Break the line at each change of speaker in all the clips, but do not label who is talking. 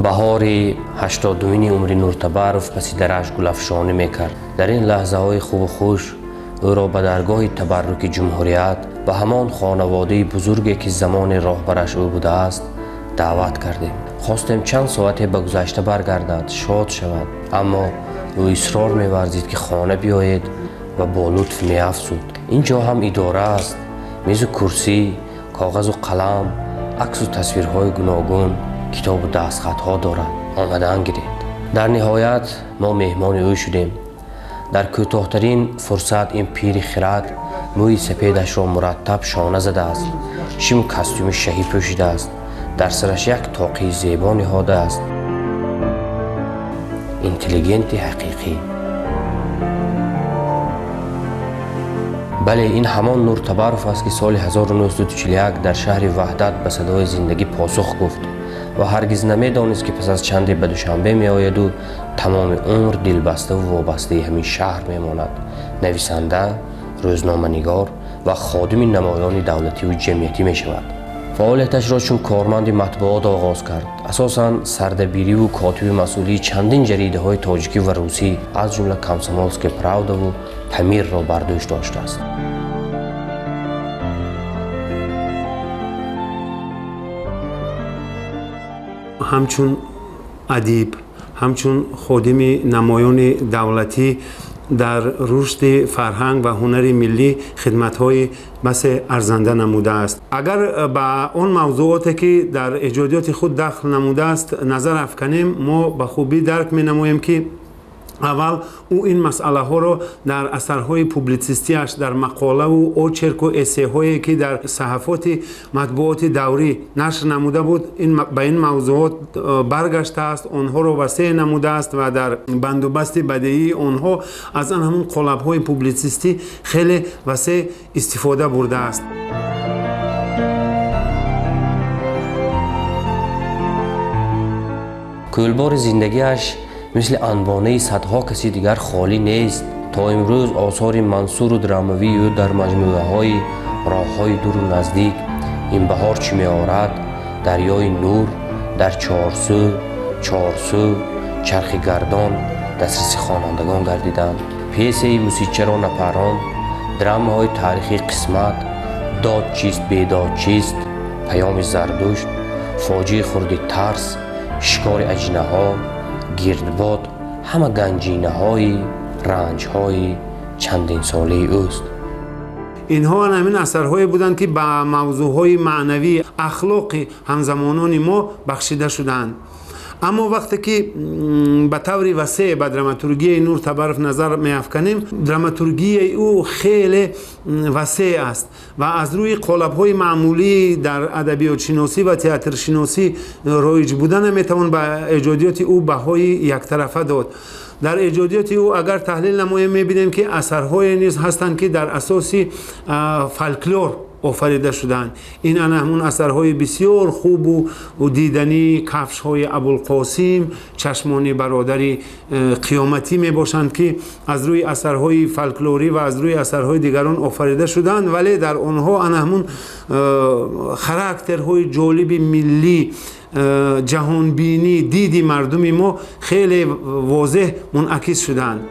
Баҳори 82-ми умри Нуртабаров паси дараш гулафшонӣ мекард. Дар ин лаҳзаҳои хубу хуш ӯро ба даргоҳи табарруки ҷумҳурият ба ҳамон хонаводаи бузурге, ки замони роҳбараш ӯ будааст, даъват кардем. Хостем чанд соате ба гузашта баргардад, шод шавад, аммо ӯ исрор меварзид, ки хона биёед ва бо лутф меафзуд: ин ҷо ҳам идора аст, мизу курсӣ, коғазу қалам, аксу тасвирҳои гуногун, китобу дастхатҳо дорад, омадан гиред. Дар ниҳоят мо меҳмони ӯ шудем. Дар кӯтоҳтарин фурсат ин пири хирад мӯи сапедашро мураттаб шона задааст, шиму костюми шаҳӣ пӯшидааст, дар сараш як тоқии зебо ниҳодааст. Интеллигенти ҳақиқӣ. Бале, ин ҳамон Нуртабаров аст, ки соли 1941 дар шаҳри Ваҳдат ба садои зиндагӣ посух гуфт ва ҳаргиз намедонист, ки пас аз чанде ба Душанбе меояду тамоми умр дилбаставу вобастаи ҳамин шаҳр мемонад, нависанда, рӯзноманигор ва ходими намоёни давлативу ҷамъиятӣ мешавад. Фаъолияташро чун корманди матбуот оғоз кард, асосан сардабириву котиби масъулии чандин ҷаридаҳои тоҷикӣ ва русӣ, аз ҷумла «Комсомольская правда»ву «Памирро» бар дӯш доштааст.
Ҳамчун адиб, ҳамчун ходими намоёни давлатӣ дар рушди фарҳанг ва ҳунари миллӣ хидматҳои басе арзанда намудааст. Агар ба он мавзӯоте, ки дар эҷодиёти худ дахл намудааст, назар афканем, мо ба хубӣ дарк менамоем, ки аввал ӯ ин масъалаҳоро дар асарҳои публитсистиаш, дар мақолаву очерку эссеҳое, ки дар саҳафоти матбуоти даврӣ нашр намуда буд, ба ин мавзӯот баргаштааст, онҳоро васеъ намудааст ва дар бандубасти бадеии онҳо аз ан ҳамун қолабҳои публитсистӣ хеле васеъ истифода бурдааст.
Кӯлбори зиндагиаш мисли анбонаи садҳо каси дигар холӣ нест. То имрӯз осори мансуру драмавии ӯ дар маҷмӯаҳои «Роҳҳои дуру наздик», «Ин баҳор чӣ меорад», «Дарёи нур», «Дар чорсӯ», «Чорсӯ», «Чархи гардон» дастраси хонандагон гардиданд. Пьесаи «Мусичаро напарон», драмаҳои таърихии «Қисмат», «Дод чист, бедод чист», «Паёми Зардушт», «Фоҷиаи хурди тарс», «Шикори аҷинаҳо», «Гирдбод» ҳама ганҷинаҳои ранҷҳои чандинсолаи ӯст.
Инҳо ҳамин асарҳое буданд, ки ба мавзӯъҳои маънавӣ, ахлоқи ҳамзамонони мо бахшида шудаанд. Аммо вақте ки ба таври васеъ ба драматургияи Нур Табаров назар меафканем, драматургияи ӯ хеле васеъ аст ва аз рӯи қолабҳои маъмулӣ дар адабиётшиносӣ ва театршиносӣ роиҷ буда наметавон ба эҷодиёти ӯ баҳои яктарафа дод. Дар эҷодиёти ӯ агар таҳлил намоем, мебинем, ки асарҳое низ ҳастанд, ки дар асоси фолклор офарида шудаанд. Ин ана ҳамун асарҳои бисёр хубу диданӣ «Кафшҳои Абулқосим», «Чашмони бародари қиёматӣ» мебошанд, ки аз рӯи асарҳои фолклорӣ ва аз рӯи асарҳои дигарон офарида шудаанд, вале дар онҳо ана ҳамун характерҳои ҷолиби миллӣ, ҷаҳонбинӣ, диди мардуми мо хеле возеҳ мунъакис шудаанд.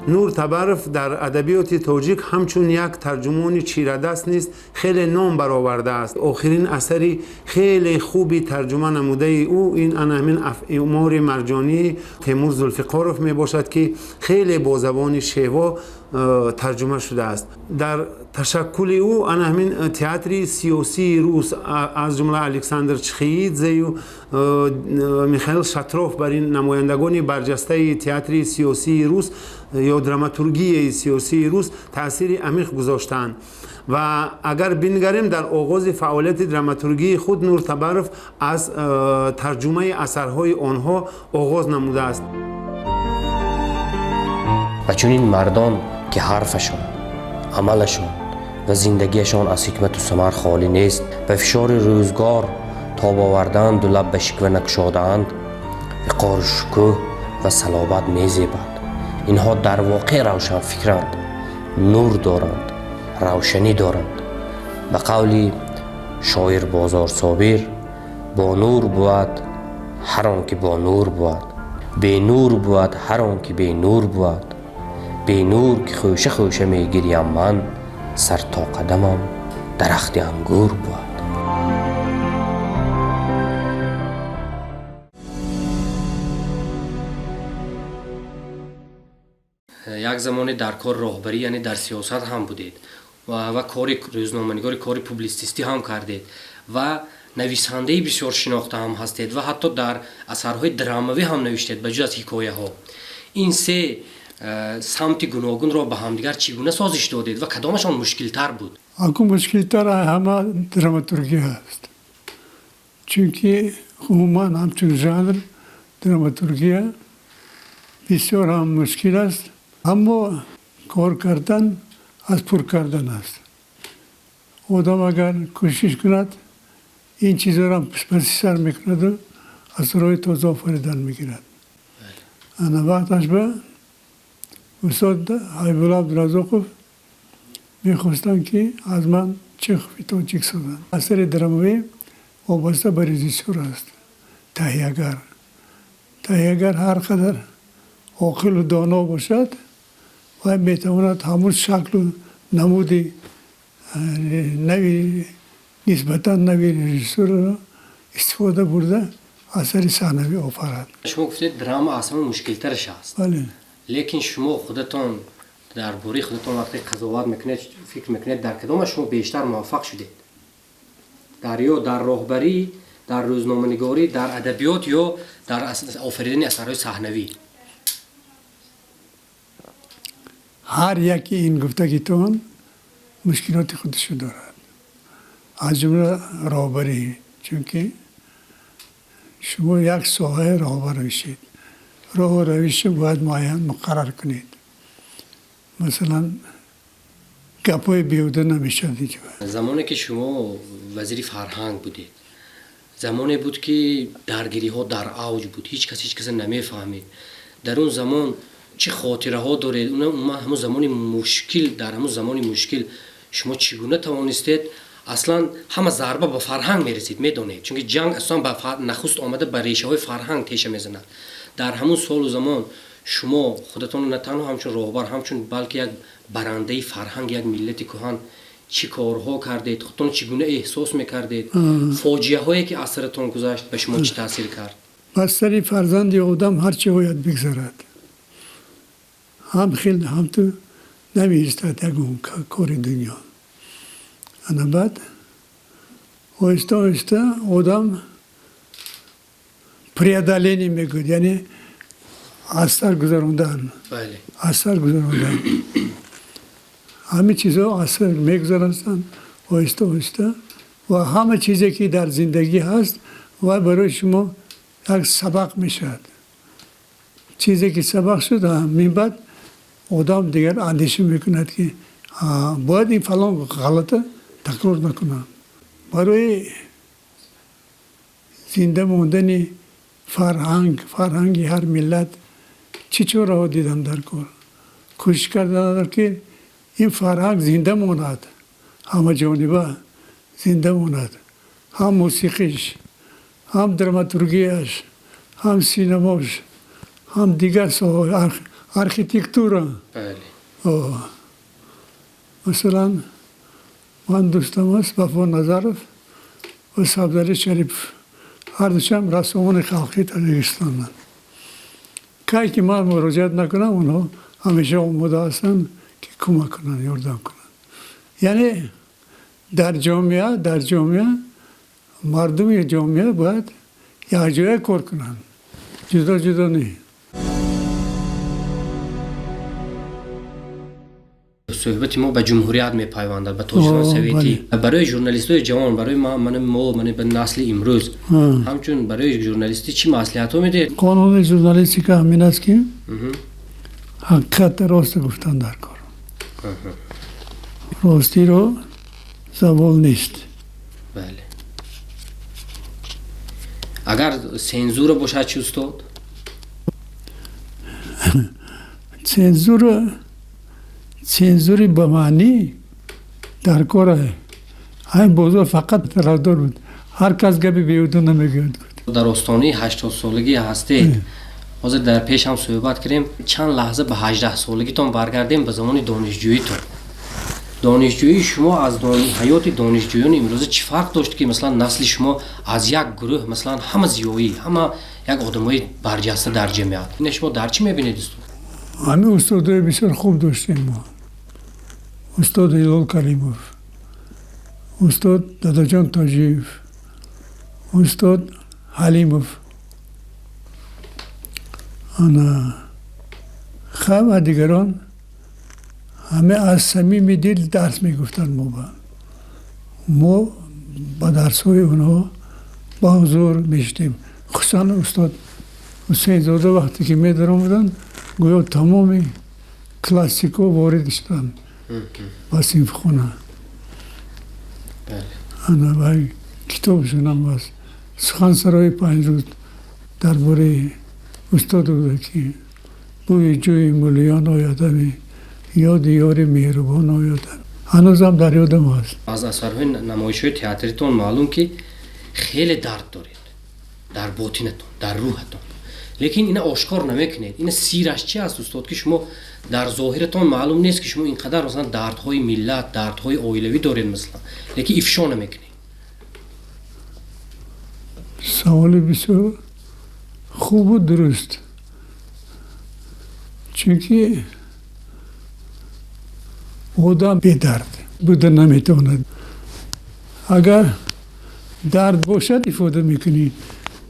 Нур Табаров дар адабиёти тоҷик ҳамчун як тарҷумони чирадаст низ хеле ном баровардааст. Охирин асари хеле хуби тарҷума намудаи ӯ ин ана ҳамин «Афъимори марҷонии» Темур Зулфиқоров мебошад, ки хеле бо забони шево тарҷума шудааст. Дар ташаккули ӯ ана ҳамин театри сиёсии рус, аз ҷумла Александр Чхеидзею Михаил Шатров, бар ин намояндагони барҷастаи театри сиёсии рус ё драматургияи сиёсии рус таъсири амиқ гузоштаанд. Ва агар бингарем, дар оғози фаъолияти драматургии худ Нур Табаров аз тарҷумаи асарҳои онҳо оғоз намудааст.
Ва чунин мардон, ки ҳарфашон, амалашон ва зиндагиашон аз ҳикмату самар холӣ нест, ба фишори рӯзгор тоб овардаанду лаб ба шиква накушодаанд. Виқору шукӯҳ ва салобат мезебад. Инҳо дар воқеъ равшанфикранд, нур доранд, равшанӣ доранд. Ба қавли шоир Бозор Собир, бо нур бувад ҳар он ки бо нур бувад, бенур бувад ҳар он ки бенур бувад. Бенур ки хӯша хӯша мегирям ман, сар то қадамам дарахти ангур бувад. Як замоне дар кор роҳбарӣ, яъне дар сиёсат ҳам будед ва кори рӯзноманигори, кори публитсистӣ ҳам кардед ва нависандаи бисёр шинохта ҳам ҳастед ва ҳатто дар асарҳои драмавӣ ҳам навиштед ба ҷуз аз ҳикояҳо. Ин се самти гуногунро ба ҳамдигар чӣ гуна созиш додед ва кадомашон мушкилтар буд?
Аку мушкилтар ҳама драматургия аст, чунки умуман ҳамчун жанр драматургия бисёр ҳам мушкил аст, аммо кор кардан аз пур кардан аст. Одам агар кӯшиш кунад, ин чизҳоро паси сар мекунаду аз роҳи тоза офаридан мегирад. Ана вақташ ба устод Ҳабибулло Абдуразоқов мехостанд, ки аз ман Чехови тоҷик созанд. Асари драмавӣ вобаста ба режиссёр аст, таҳиягар. Таҳиягар ҳар қадар оқилу доно бошад, вай метавонад ҳамун шаклу намуди нави, нисбатан нави режиссурро истифода бурда асари саҳнавӣ офарад.
Шумо гуфтед, драма аз ҳама мушкилтараш аст.
Бале.
Лекин шумо худатон дар бораи худатон вақте қазоват мекунед, фикр мекунед, дар кадома шумо бештар муваффақ шудед? Дар ё дар роҳбарӣ, дар рӯзноманигорӣ, дар адабиёт ё дар офаридани асарҳои саҳнавӣ?
Ҳар яке ин гуфтагитон мушкилоти худашо дорад, аз ҷумла роҳбарӣ, чунки шумо як соҳаи роҳбар мешед, роҳу равишро бояд муайян муқаррар кунед. Масалан, гапҳои беҳуда намешавад ҳеҷ вақт.
Замоне ки шумо вазири фарҳанг будед, замоне буд ки даргириҳо дар авҷ буд, ҳеҷ кас ҳеҷ каса намефаҳмид. Дар он замон чӣ хотираҳо доред? Умуман ҳамон замони мушкил, дар ҳамон замони мушкил шумо чӣ гуна тавонистед? Аслан ҳама зарба ба фарҳанг мерасид, медонед, чунки ҷанг аслан ба нахуст омада ба решаҳои фарҳанг теша мезанад. Дар ҳамон солу замон шумо худатон на танҳо ҳамчун роҳбар, ҳамчун балки як барандаи фарҳанг як миллати кӯҳан чӣ корҳо кардед? Худтон чӣ гуна эҳсос мекардед? Фоҷиаҳое ки аз саратон гузашт ба шумо чӣ таъсир кард?
Ба сари фарзанди одам ҳар чӣ бояд бигзарад, ҳам хел ҳам ту намеистад ягон кори дунё. Ана баъд оҳиста оҳиста одам преодоление мегӯяд, яъне аз сар гузарондан, аз сар гузарондан. Ҳамин чизҳо аз сар мегузаранд оҳиста оҳиста ва ҳама чизе ки дар зиндагӣ ҳаст ва барои шумо як сабақ мешавад. Чизе ки сабақ шуд, минбаъд одам дигар андеша мекунад, ки бояд ин фалон ғалата такрор накунам. Барои зинда мондани фарҳанг, фарҳанги ҳар миллат чӣ чораҳо дидам дар кор? Кӯшиш кардам, ки ин фарҳанг зинда монад, ҳамаҷониба зинда монад, ҳам мусиқиш, ҳам драматургияш, ҳам синамош, ҳам дигар соҳаҳо, архитектура. Масалан, ман дӯстам аст Вафо Назаров ва Сабзали Шарипов, ҳардушам рассомони халқии Тоҷикистонанд. Кай ки ман муроҷиат накунам, онҳо ҳамеша омода ҳастанд, ки кӯмак кунанд, ёрдам кунанд. Яъне дар ҷомеа мардуми ҷомеа бояд якҷоя кор кунанд, ҷудо ҷудо не.
Суҳбати мо ба ҷумҳурият мепайвандад, ба Тоҷикистон советӣ. Барои журналистои ҷавон, барои мо, ба насли имрӯз, ҳамчун барои журналистӣ чӣ маслиҳатҳо медиҳед?
Қонуни журналистика ҳамин аст, ки ҳақиқатта роста гуфтан дар кор, ростиро завол нест.
Бале, агар сензура бошад чӣ, устод?
Цензура, цензури ба маънӣ дар кор ҳамин бозор фақат тарафдор буд. Ҳар кас гапи беҳуда намегӯяд.
Дар остонаи 80-солагӣ ҳастед. Ҳозир дар пеш ҳам суҳбат кардем. Чанд лаҳза ба 18-солагитон баргардем, ба замони донишҷӯитон. Донишҷӯии шумо аз ҳаёти донишҷӯёни имрӯза чӣ фарқ дошт, ки масалан насли шумо аз як гурӯҳ, масалан ҳама зиёӣ, ҳама як одамои барҷаста дар ҷамъият, ина шумо дар чӣ мебинед, устод?
Ҳамин устодои бисёр хуб доштем мо. Устод Ҳилол Каримов, устод Дадаҷон Тоҷиев, устод Ҳалимов, ана ва дигарон ҳама аз самими дил дарс мегуфтанд. Мо ба дарсҳои онҳо ба ҳузур мешудем. Хусусан устод Ҳусейнзода вақте ки медаромаданд, гӯё тамоми классикҳо ворид шуданд ба синфхона. Ана ва китобшонам аст, Сухансарои панҷрӯз, дар бораи устод буда, ки бӯи ҷӯи мулиён оядами, ёди ёри меҳрубон оядам. Ҳанӯзам дар ёдам аст.
Аз асарҳои намоишҳои театритон маълум, ки хеле дард доред дар ботинатон, дар рӯҳатон, лекин ина ошкор намекунед. Ина сираш чи аст, устод, ки шумо дар зоҳиратон маълум нест, ки шумо ин қадар масалан дардҳои миллат, дардҳои оилавӣ доред масалан, лекин ифшо намекунед?
Саволи бисёр хубу дуруст, чунки одам бедард буда наметавонад. Агар дард бошад, ифода мекунӣ,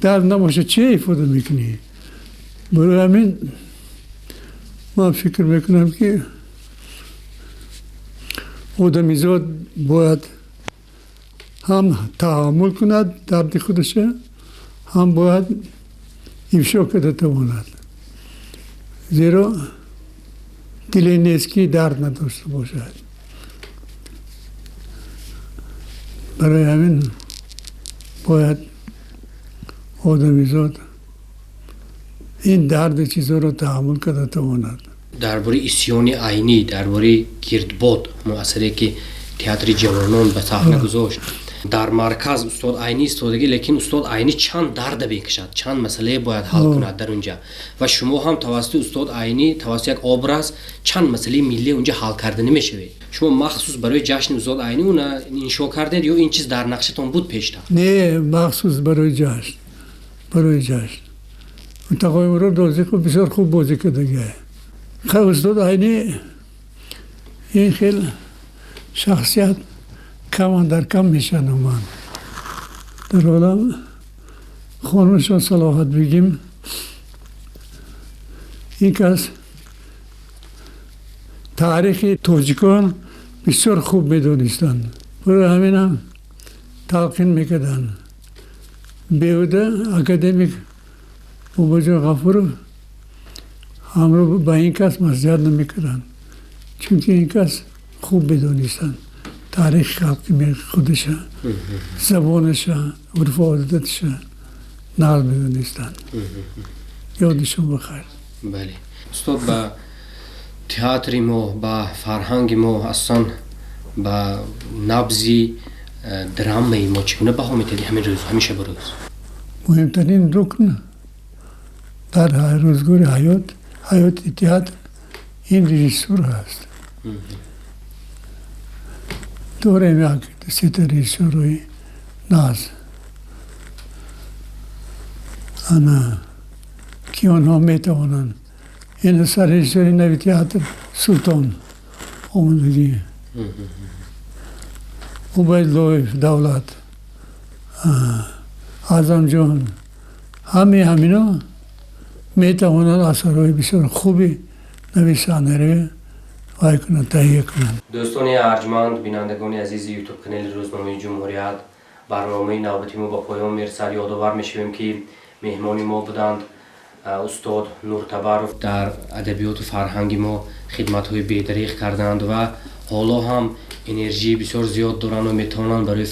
дард набошад, чи ифода мекунӣ? Барои ҳамин ман фикр мекунам, ки одамизод бояд ҳам таҳаммул кунад дарди худаша, ҳам бояд ифшо карда тавонад, зеро диле нест, ки дард надошта бошад. Барои ҳамин бояд одамизод ин дарди чизоро таҳаммул карда тавонад.
Дар бораи Исёни Айнӣ, дар бораи Гирдбод, муассаре ки театри ҷавонон ба саҳна гузошт, дар марказ устод Айнӣ истодагӣ, лекин устод Айнӣ чанд дарда мекашад, чанд масъалае бояд ҳал кунад дар унҷа, ва шумо ҳам тавассути устод Айнӣ, тавассути як образ чанд масъалаи миллие унҷа ҳал карда намешавед. Шумо махсус барои ҷашни устод Айнӣ уна иншо кардед ё ин чиз дар нақшатон буд пештар?
Не, махсус барои ҷашн, барои ҷашн. Тағои Мурод Розиқов бисёр хуб бозӣ кардагия. Хай, устод Айнӣ ин хел шахсият кам андар кам мешаванд ман дар олам. Хонумшон салоҳат бигим, ин кас таърихи тоҷикон бисёр хуб медонистанд, барои ҳаминам талқин мекарданд. Беҳуда академик Бобоҷон Ғафуров ҳамро ба ин кас маслиҳат намекарданд, чунки ин кас хуб медонистанд таърихи халқи худаша, забонаша, урфу одаташа нағз медонистанд. Ёдишон бахайр.
Бале, устод, ба театри мо, ба фарҳанги мо, асосан ба набзи драмаи мо чӣ гуна баҳо медиҳед ҳамин рӯз, ҳамин шабу рӯз?
Муҳимтарин рукн дар рӯзгори ҳаёт, ҳаёти театр, ин режиссура ҳаст. Дорем як сета режиссёрҳои нағз, ана ки онҳо метавонанд. Ин саррежиссёри нави театр Султон омадагӣ, Убайдуллоев Давлат, Аъзамҷон, ҳамаи ҳамино метавонанд асарҳои бисёр хуби нави саҳнаро вай кунанд, таҳия кунанд.
Дӯстони арҷманд, бинандагони азизи ютуб канали Рӯзномаи Ҷумҳурият, барномаи навбати мо ба поён мерасад. Ёдовар мешавем, ки меҳмони мо буданд устод Нуртабаров. Дар адабиёту фарҳанги мо хидматҳои бедариғ карданд ва ҳоло ҳам энержии бисёр зиёд доранд ва метавонанд барои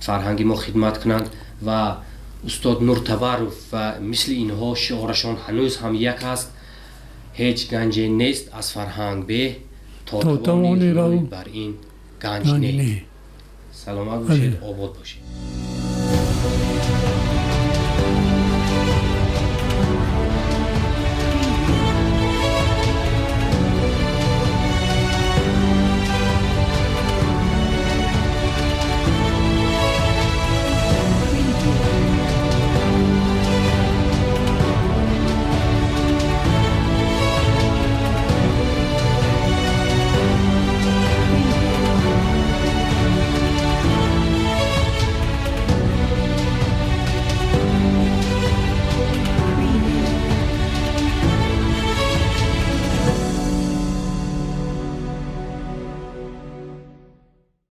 фарҳанги мо хидмат кунанд. Ва устод Нуртабаров ва мисли инҳо шиорашон ҳанӯз ҳам як аст: Ҳеҷ ганҷе нест аз фарҳанг беҳ, то
то
тавонӣ
тавонӣ
рӯй
рав
бар ин ганҷ
ганҷ
не.
Не.
Саломат бошед, обод бошед.